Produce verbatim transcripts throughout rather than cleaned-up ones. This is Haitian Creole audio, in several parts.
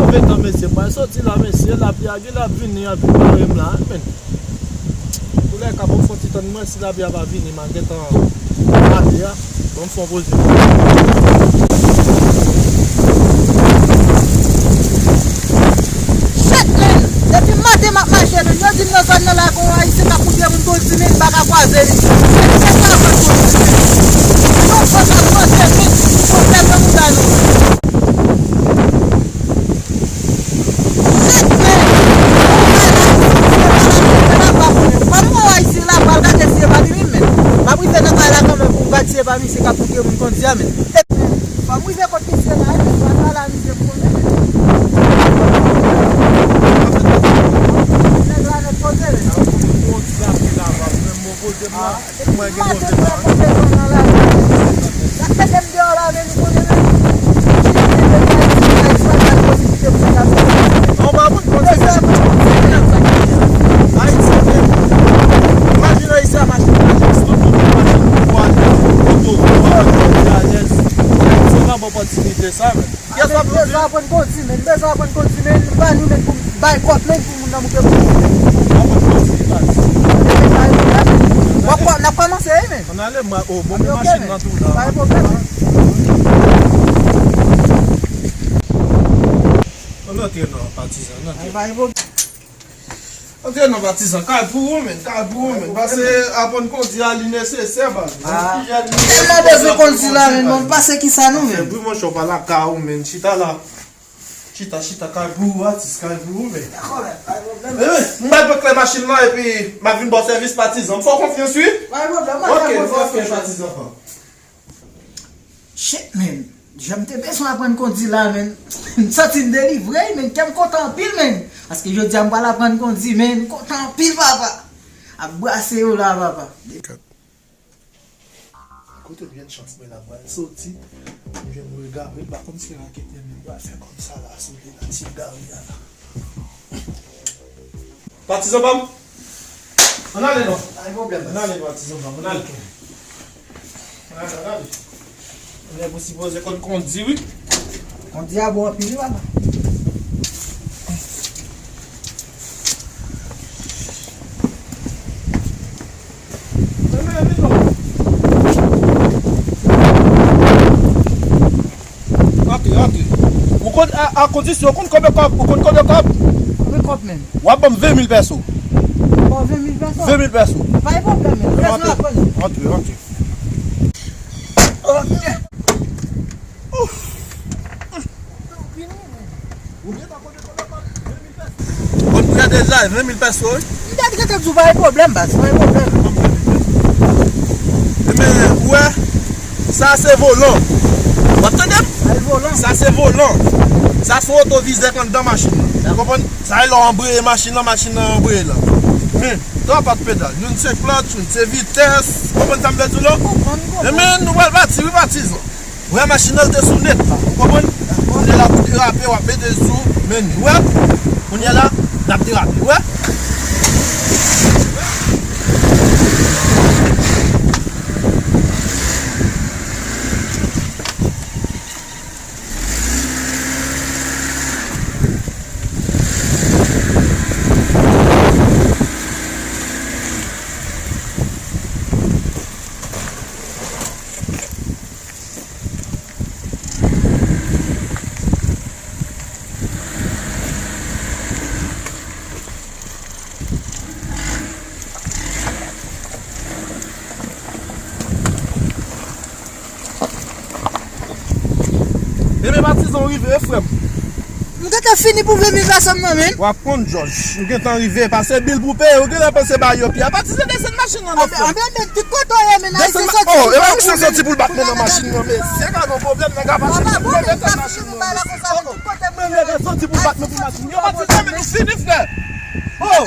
Gentan, mesye, m pral soti la, mesye, lapli a genlè ap vini, ap vin bare m la, men. Koulè ka, bon, fè yon ti tann mwen, si lapli a pa vini, m a gentan mate a. Bon, m fè yon poze. Shit, men! Depi maten m ap mache, men. Yo di m nan zòn nan la, gon Ayisyen k ap koute moun, gon di men, m pa ka kwaze li. Men, se sa, pa koute. Yon fò k ap rantre, men, pou pwoblèm nan mouda nou. Shit, men! Kòm yon Ayisyen la, pral gade si e pa li menm, men. M ap rive nan kay la kanmenm pou m gade si e pa misye k ap koute moun kondi a, men. Fò m rive kot misye la, men. Pral pale a misye pou mwen, men. Nèg la nèt poze, men. Mwen gen manje mwen. Sa k mete m deyò la, men nou konnen, men. An pa moun konn se Ayiti, men. Imajine Ayiti a mache, mache, tout moun machin pou ale, oto, pou ale, alèz. Ayiti pa bon opòtinite sa, men. Kiyès w ap bezwen aprann kondi, men. Bezwen aprann kondi, men. M pa ni, men, pou m bay kòb, men, pou moun nan moute moto. Aprann kondi, baz. W ap kò-, n ap kòmanse, wi, men. Ann ale, mwen, o, bon, men, ok, machin nan tou la. Pa gen pwoblèm, men. Ann antre non, patizan, ann antre. Pa gen pwoblèm. Antre non, patizan, kay pou ou, men, kay pou ou, men. Pase aprann kondi a, li nesesè, baz. Ah. Tèlman bezwen kondi la, men, bon, pase kisa nou, men. Fè bri, monchè, w pa lakay ou, men. Chita la. Chita, chita, kay pou ou, atis, kay pou ou, men. Dakò, men, pa gen pwoblèm. Eh, m bay pran klè machin nan, epi m ap vin ba w sèvis, patizan. M fè w konfyans, wi. Pa gen pwoblèm, mwen fè konfyans, patizan. Shit, men. Jan m te bezwen aprann kondi la, men. M santi m delivre, men. Kè m kontan anpil, men. Paske jodi a m pral aprann kondi, men. M kontan anpil, papa. Ap brase yo la, papa. Kote byen chans mwen la pral soti, m jwenn Regari, m pa konn si raketè men pral fè kòb sa la sou li la, ti Regari a la. Patizan pa m. Ann ale non. Pa gen pwoblèm. Ann ale patizan pa m, ann ale. Ann ale, ann ale. Nèg ou sipoze konn kondi, wi. Kondi a bon anpil, wi, papa. Antre, antre. Ou konn a, a kondisyon, ou konn konbyen kòb, ou konn konbyen kòb? Konbyen kòb menm? W ap ban m ven mil pèso. Bon, ven mil pèso? Ven mil pèso. Pa gen pwoblèm menm. Antre, antre, antre. Ok. Ouf. Ou byen ta konte konbyen kòb? Ven mil pèso. Bon, ou gade deja, ven mil pèso, wi. M te gentan di w pa gen pwoblèm, baz, pa gen pwoblèm. Ebyen, ou wè, sa se volan. W ap tande m? Sa se volan. Sa se volan. Sa se yon otovizè k anndan machin nan. Ou konprann? Sa e lè w anbreye machin nan, machin nan anbreye la. Men, twa pat pedal. Youn se klòtch, youn se vitès. Ou konprann sa m vle di w la? Konprann, konprann. Ebyen, nou pral pati, wi, patizan. Ou wè machin nan te sou nèt la, ou konprann? Kounye a la pou derape, w ap mete sou men nou, ou wè? Kounye a la, n ap derape, ou wè? Ebyen, patizan, ou rive, wi, frè m. M gentan fini pou ven mil pèso m nan, men. W ap konn, Jòj. Ou gentan rive. Pase bil pou peye. Ou genlè panse ba yo pye. Patizan, desann machin nan, non, frè m. Anben, men, tout kote w ye, men, Ayisyen soti pou ba w kou, men. E pa misye soti pou l bat men nan machin nan, men. Se pa yon pwoblèm, nèg ap mache. Papa, bon, men, desann machin nan, men. Tout kote m ye, soti pou l bat men pou machin. Yo, patizan, men, nou fini, frè. Oh!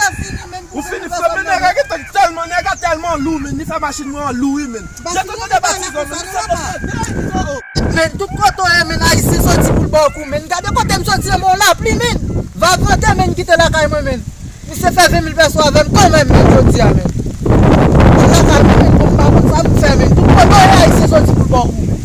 Ou fini, frè, men nèg la gentan tèlman, nèg la tèlman lou, men, li fè machin mwen an lou, wi, men. Jete tande patizan, men, li fè tande. Men, tout kote w ye, men, Ayisyen soti pou l ba w kou, men. Gade kote m soti an, men, lapli, men. Va vante, men, kite lakay mwen, men. Misye fè ven mil pèso avè m kanmenm, men, jodi a, men. Mwen lakay mwen, men, bon, m pa konn sa m fè, men. Tout kote w ye, Ayisyen soti pou l ba w kou, men.